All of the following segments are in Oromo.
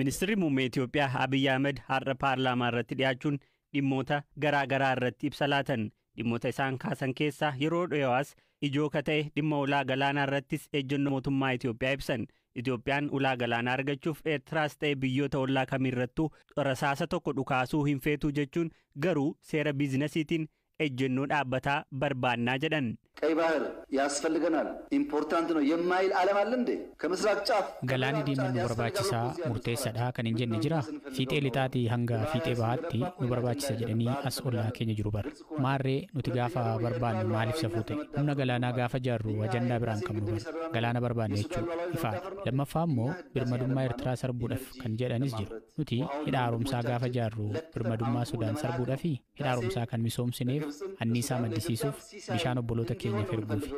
Ministeerri muummee Itoophiyaa Abiyyi Ahmed har'a paarlaamaa irratti dhiyaachuun dhimmoota garaa garaa irratti ibsa laatan. Dhimmoota isaan kaasan keessaa yeroo dhiyoos ijoo ka ta'e dhimma ulaa galaanaa irrattis ejjennoo mootummaa Itoophiyaa ibsan. Itoophiyaan ulaa galaanaa argachuuf Eertiraas ta'e biyyoota ollaa kamiirrattuu rasaasa tokko dhukaasuu hin feetu jechuun, garuu seera biizinasiitiin ejjennoo dhaabbataa barbaannaa jedhan. ቀይ ባህር ያስፈልገናል important ነው የማይል ዓለም አለ እንዴ? ከምስራቅ ጫፍ Galaanni diimaan nu barbaachisaa, murteessaadha kan hin jenne jira? Fiixee lixaatii hanga fiixee bahaatti nu barbaachisa jedhanii as ollaa keenya jiru bara. Maarree nuti gaafa barbaannu maaliif safuu ta'e? Humna galaanaa gaafa jaarru ajandaa biraan qabnu bara. Galaana barbaanne jechuudha. Ifaadha. Lammaffaa immoo birmadummaa Eertiraa sarbuudhaaf kan jedhanis jiru. Nuti hidha haaromsaa gaafa jaarru birmadummaa Sudaan sarbuudhaafi? Hidha haaromsaa kan misoomsineef anniisaa maddisiisuuf, bishaan obboloota keenyaaf erguufi.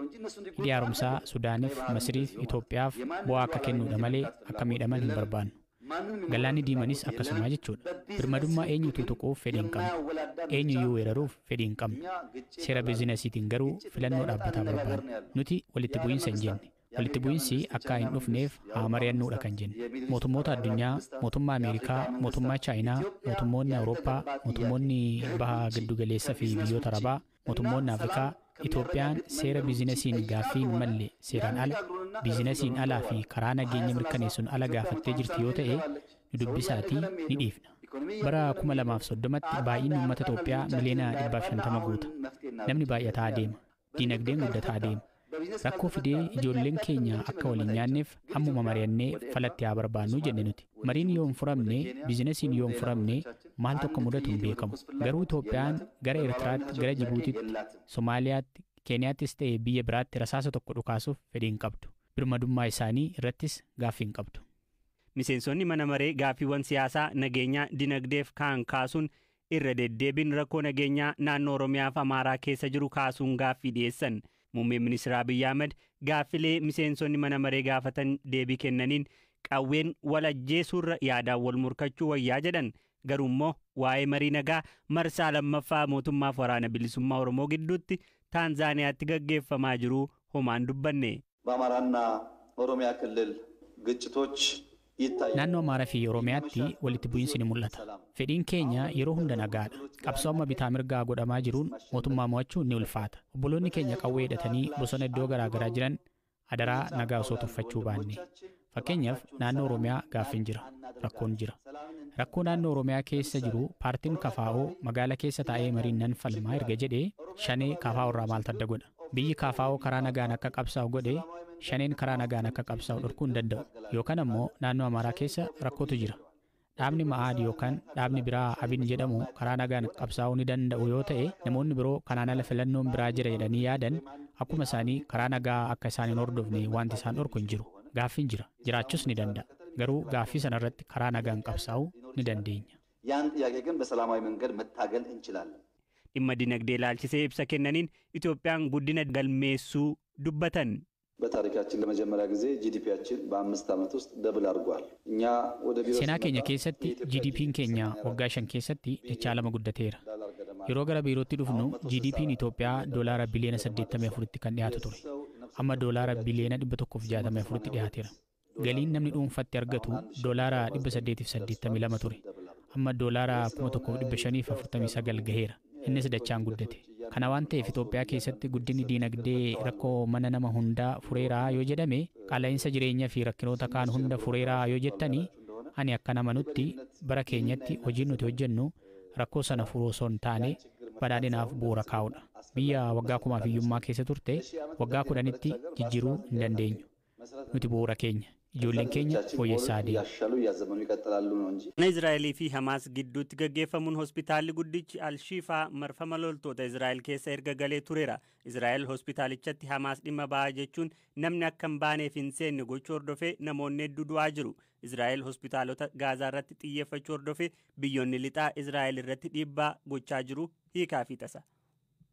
Hidhi haaromsaa Sudaaniif, Masriif, Itoophiyaaf bu'aa akka kennuudha malee akka miidhaman hin barbaannu. Galaanni diimanis akkasuma jechuudha. Birmadummaa eenyutu tuquuf fedhii hin qabnu. Eenyuyyuu weeraruuf fedhii hin qabnu. Seera biizinasiitiin garuu filannoo dhaabbataa barbaanna. Nuti walitti bu'iinsa hin jenne. Walitti bu'iinsi akka hin dhufneef haa mari'annuudha kan jenne. Mootummoota addunyaa, mootummaa Ameerikaa, mootummaa Chaayinaa, mootummoonni Awurooppaa, mootummoonni baha giddugaleessa fi biyyoota Arabaa, mootummoonni Afrikaa Itoophiyaan seera biizinasiin gaaffii hin malle, seeraan ala, biizinasiin alaa fi karaa nageenya mirkaneessuun ala gaafattee jirti yoo ta'e nu dubbisaatii ni dhiifna. Bara 2030tti baay'inni uummata Itoophiyaa miliyoona 150 guuta. Namni baay'ataa adeema. Diinagdeen guddataa adeema. Rakkoo fidee ijoolleen keenya akka waliin nyaanneef ammuma mari'annee falatti haa barbaannu jenne nuti. Mariin yoo hin furamne, biizinasiin yoo hin furamne, maal tokko mudatu hin beekamu. Garuu Itoophiyaan gara Eertiraatti, gara Jibuutitti, Somaaliyaatti, Keeniyaattis ta'e biyya biraatti rasaasa tokko dhukaasuuf fedhii hin qabdu. Birmadummaa isaanii irrattis gaaffii hin qabdu. Miseensonni mana maree gaaffiiwwan siyaasaa, nageenyaa, dinagdeef kaan kaasuun irra deddeebiin rakkoo nageenyaa naannoo Oromiyaa fi Amaaraa keessa jiru kaasuun gaaffii dhiyeessan. Muummeen ministeera Abiyyi Ahmed gaaffilee miseensonni mana maree gaafatan deebii kennaniin qawween wal ajjeesuurra yaadaan wal morkachuu wayyaa jedhan. Garuu immoo waa'ee marii nagaa marsaa lammaffaa mootummaaf waraana bilisummaa Oromoo gidduutti Taanzaaniyaatti gaggeeffamaa jiru homaan dubbanne. በአማራና ኦሮሚያ ክልል ግጭቶች ይታያል። Naannoo Amaaraa fi Oromiyaatti walitti bu'iinsi ni mul'ata. Fedhiin keenya yeroo hunda nagaadha. Qabsoo amma bitaa mirgaa godhamaa jiruun mootummaa mo'achuun ni ulfaata. Obboloonni keenya qawwee hidhatanii bosona iddoo garaa garaa jiran adaraa nagaa osoo tuffachuu baanne. Fakkeenyaaf naannoo Oromiyaa gaaffiin jira. Rakkoon jira. Rakkoo naannoo Oromiyaa keessa jiru paartiin KFO magaala keessa taa'ee mariin nan falmaa erga jedhee, shanee KFO irraa maaltu adda godha? Biyyi KFO karaa nagaan akka qabsaa'u godhe shaneen karaa nagaan akka qabsaa'u dhorkuu hin danda'u. Yookaan ammoo naannoo Amaaraa keessa rakkootu jira. Dhaabni Ma'aad yookaan dhaabni biraa Abin jedhamu karaa nagaan qabsaa'uu ni danda'u yoo ta'e, namoonni biroo kanaan ala filannoon biraa jira jedhanii yaadan akkuma isaanii karaa nagaa akka isaan hin hordofne wanti isaan dhorku hin jiru. Gaaffiin jira. Jiraachuus ni danda'a. Garuu gaaffii sanarratti karaa nagaan qabsaa'uu ni dandeenya. ያን ጥያቄ ግን በሰላማዊ መንገድ መታገል እንችላለን። Dhimma dinagdee ilaalchisee ibsa kennaniin Itoophiyaan guddina galmeessuu dubbatan. በታሪካችን ለመጀመሪያ ጊዜ ጂዲፒያችን በ5 ዓመት ውስጥ ደብል አድርጓል። እኛ ወደ ቢሮ Seenaa keenya keessatti GDP'n keenya waggaa 5 keessatti dachaa lama guddateera. Yeroo gara biirootti dhufnu GDP'n Itoophiyaa doolaara biliyoona 84tti kan dhiyaatu ture. Amma doolaara biliyoona 164tti dhiyaateera. Galiin namni dhuunfatti argatu doolaara 882 ture. Amma doolaara 1549 gaheera. Innis dachaan guddate. Kana waan ta'eef Itoophiyaa keessatti guddinni diinagdee rakkoo mana nama hundaa fureeraa yoo jedhame, qaala'insa jireenyaa fi rakkinoota kaan hunda fureeraa yoo jettanii, ani akka namanutti bara keenyatti hojiin nuti hojjennu rakkoo sana furuu osoo hin taane badhaadhinaaf bu'uura kaa'udha. Biyya waggaa kumaaf hiyyummaa keessa turte waggaa 10tti jijjiiruu hin dandeenyu. Nuti bu'uura keenya. Ijoolleen keenya fooyyessaa adeemu. እያሻሻሉ እያዘመኑ ይቀጥላሉ ነው እንጂ Israa'elii fi Hamaas gidduutti gaggeeffamuun hospitaalli guddichi Alshiifaa marfama loltoota Israa'el keessa erga galee tureera. Israa'el hospitaalichatti Hamaas dhimma ba'aa jechuun namni akka hin baaneef hin seenne gochuu hordofee namoonni hedduu du'aa jiru. Israa'el hospitaalota Gaazaa irratti xiyyeeffachuu hordofee biyyoonni lixaa Israa'el irratti dhiibbaa gochaa jiru hiikaa fi tasa.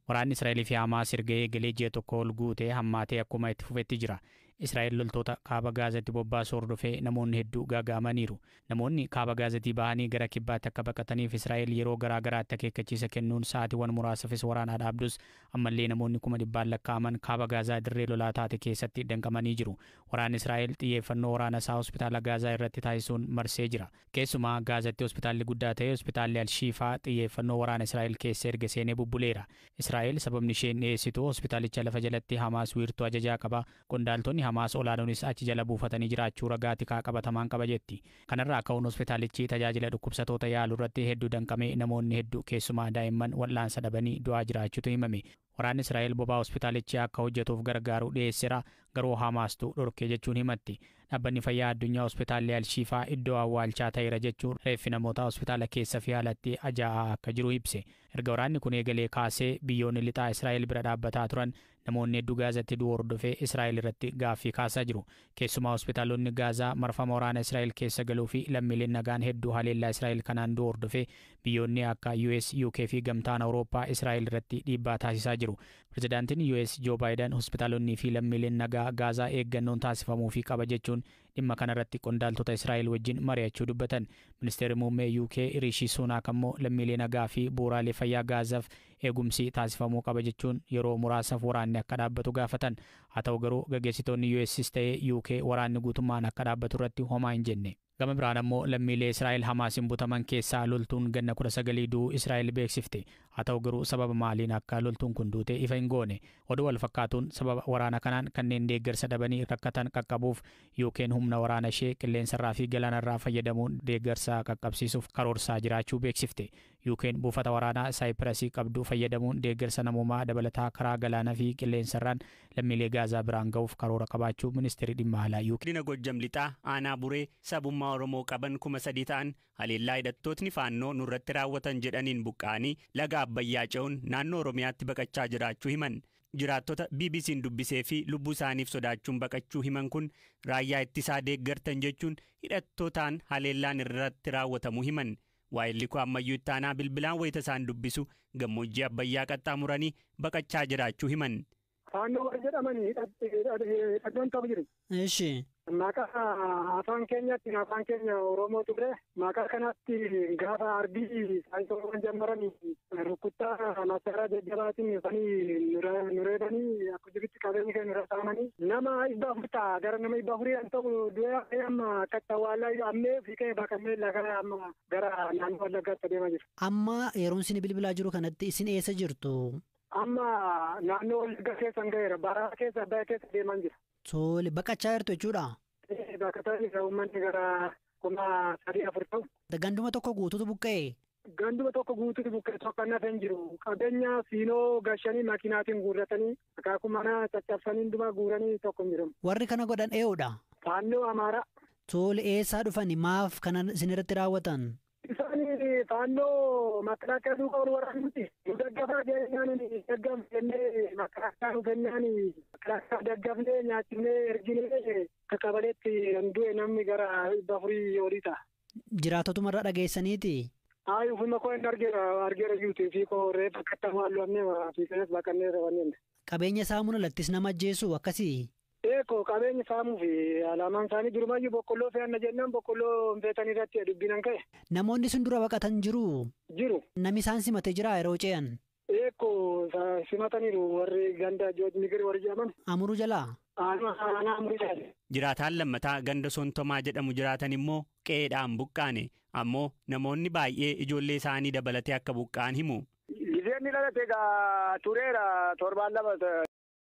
Waraanni Israa'elii fi Hamaas erga eegalee ji'a tokko ol guutee hammaatee akkuma itti fufetti jira. Israa'el loltoota kaaba Gaazatti bobbaasuu hordofee namoonni hedduu gaaga'amaniiru. Namoonni kaaba Gaazatii bahanii gara kibbaatti akka baqataniif Israa'el yeroo garaa garaatti akeekkachiisa kennuun sa'aatiiwwan muraasaafis waraanaa dhaabdus, ammallee namoonni 100,000 lakkaa'aman kaaba Gaazaa dirree lolaa taate keessatti danqamanii jiru. Waraanni Israa'el xiyyeeffannoo waraana isaa hospitaala Gaazaa irratti taasisuun marsee jira. Keessumaa Gaazatti hospitaalli guddaa ta'e hospitaalli Alshiifaa xiyyeeffannoo waraana Israa'el keessa erga seenee bubbuleera. Israa'el sababni isheen dhiyeessitu hospitaalicha lafa jalatti Hamaas wiirtuu ajajaa qaba. Qondaaltonni Hamaas olaanoonis achi jala buufatanii jiraachuu ragaa tikaa qabatamaan qaba jetti. Kanarraa ka'uun hospitaalichi tajaajila dhukkubsattoota yaaluu irratti hedduu danqamee, namoonni hedduu, keessumaa daa'imman, wal'aansa dhabanii du'aa jiraachuutu himame. Waraanni Israa'el bobaa hospitaalichi akka hojjetuuf gargaaru dhiyeesseera, garuu Hamaastu dhorkee jechuun himatti. Dhaabbanni fayyaa addunyaa hospitaalli Alshiifaa iddoo awwaalchaa ta'eera jechuun reeffi namoota hospitaala keessa fi alatti ajaa'aa akka jiru ibse. Erga waraanni kun eegalee kaasee biyyoonni lixaa Israa'el bira dhaabbataa turan namoonni hedduu Gaazatti du'uu hordofee Israa'el irratti gaaffii kaasaa jiru. Keessumaa hospitaalonni Gaazaa marfama waraana Israa'el keessa galuu fi lammiileen nagaan hedduu haleellaa Israa'el kanaan du'uu hordofee biyyoonni akka US, UK fi gamtaan Awurooppaa Israa'el irratti dhiibbaa taasisaa jiru. Pirezidaantiin US Joe Biden hospitaalonnii fi lammiileen nagaa Gaazaa eeggannoon taasifamuufii qaba jechuun dhimma kanarratti qondaaltota Israa'el wajjin mari'achuu dubbatan. Ministeerri muummee UK Rishi Sunak ammoo lammiilee nagaa fi bu'uuraalee fayyaa Gaazaaf eegumsi taasifamuu qaba jechuun yeroo muraasaaf waraanni akka dhaabbatu gaafatan. Haa ta'u garuu gaggeessitoonni US's ta'ee UK waraanni guutummaan akka dhaabbatu irratti homaa hin jenne. Gama biraan ammoo lammiilee Israa'el Hamaasiin butaman keessaa loltuun ganna 19 du'uu Israa'el beeksifte. Haa ta'u garuu sababa maaliin akka loltuun kun duute ifa hin goone. Oduu wal fakkaatuun sababa waraana kanaan kanneen deeggarsa dhabanii rakkatan qaqqabuuf yookiin humna waraana ishee qilleensarraa fi galaanarraa fayyadamuun deeggarsa qaqqabsiisuuf karoorsaa jiraachuu beeksifte. Yookiin buufata waraanaa Saayipirasii qabdu fayyadamuun deeggarsa namoomaa dabalataa karaa galaanaa fi qilleensarraan lammiilee Gaazaa biraan ga'uuf karoora qabaachuu ministeerri dhimma alaa UK. Godina Gojjam Lixaa aanaa Buree sabummaa Oromoo qaban 3,000 ta'an haleellaa hidhattootni Faannoo nurratti raawwatan jedhaniin buqqa'anii laga Abbayyaa ce'uun naannoo Oromiyaatti baqachaa jiraachuu himan. Jiraattota BBC'n dubbisee fi lubbuu isaaniif sodaachuun baqachuu himan kun raayyaa ittisaa deeggartan jechuun hidhattootaan haleellaan irratti raawwatamuu himan. Waa'illi koo Ammayyuu Ittaanaa bilbilaan wayita isaan dubbisu gammoojjii Abbayyaa qaxxaamuranii baqachaa jiraachuu himan. Faannoo warri jedhaman hidhattoon ta'u jiru. Ishi. Maqaa afaan keenyatti, afaan keenya Oromoo ture. Maqaa kanatti gaafa arbii saayinsawwan jammaran rukuttaa masaraa jajjabaatiin dhufanii nu reebanii, akka jirutti qabeenya keenya nurra saamanii, nama 400 ta'a, gara nama 400 kan ta'u du'ee, amma akka awwaallaa ammee fi ka'ee baqannee laga amma gara naannoo Wallaggaatti adeemaa jiru. Amma yeroon isin bilbilaa jiru kanatti isin eessa jirtu? Amma naannoo Wallaggaa keessa hin ga'eera. Baraa keessa, Abbayyaa keessa deemaa jira. Tole, baqachaa jirtu jechuudha. Baqataa jira, uummanni gara 3,000 4,000 ta'u. Ganduma tokko guutuutu buqqa'e. Ganduma tokko guutuutu buqqa'e, tokko kan hafe hin jiru. Qabeenya siinoo gashanii, makiinaatiin guurratanii, akaakuu mana caccabsanii, hundumaa guuranii, tokko hin jiru. Warri kana godhan eenyudha? Faannoo Amaaraa. Tole, eessaa dhufani? Maaf kana isin irratti raawwatan? Isaan Faannoo makalaakaa duukaa wal waraanuti. Nu daggafaa jennaan, daggaf jennee, makalaakaa nu kennaan, makalaakaa daggafnee, nyaachisnee erginee, akka qabaleetti kan du'e namni gara 400 olii ta'a. Jiraatotumarraa dhageessaniiti. Ayi, ufuma koo hin argeera juuti fi koo reeffa akkatti awwaallamne fi kanas baqannee raawwanneen. Qabeenya saamuun alattis nama ajjeesu akkasii. Eeko, qabeenya saamuu fi alaamaan isaanii jirumayyuu boqqolloo fe'anna jennaan boqqolloo hin feetan irratti dubbinan ka'e. Namoonni sun dura baqatan jiru. Jiru. Namni isaan simate jira yeroo ce'an? Eeko, simataniiru warri ganda Jooj Migir warri jedhaman. Amuruu jalaa. Aanaa Amuruu jalaa. Jiraataan lammataa ganda Sontomaa jedhamu jiraatan immoo qe'eedhaan buqqaane, ammoo namoonni baay'ee ijoollee isaanii dabalatee akka buqqa'an himu. Gizeen ni dhalate egaa tureera torbaan 2.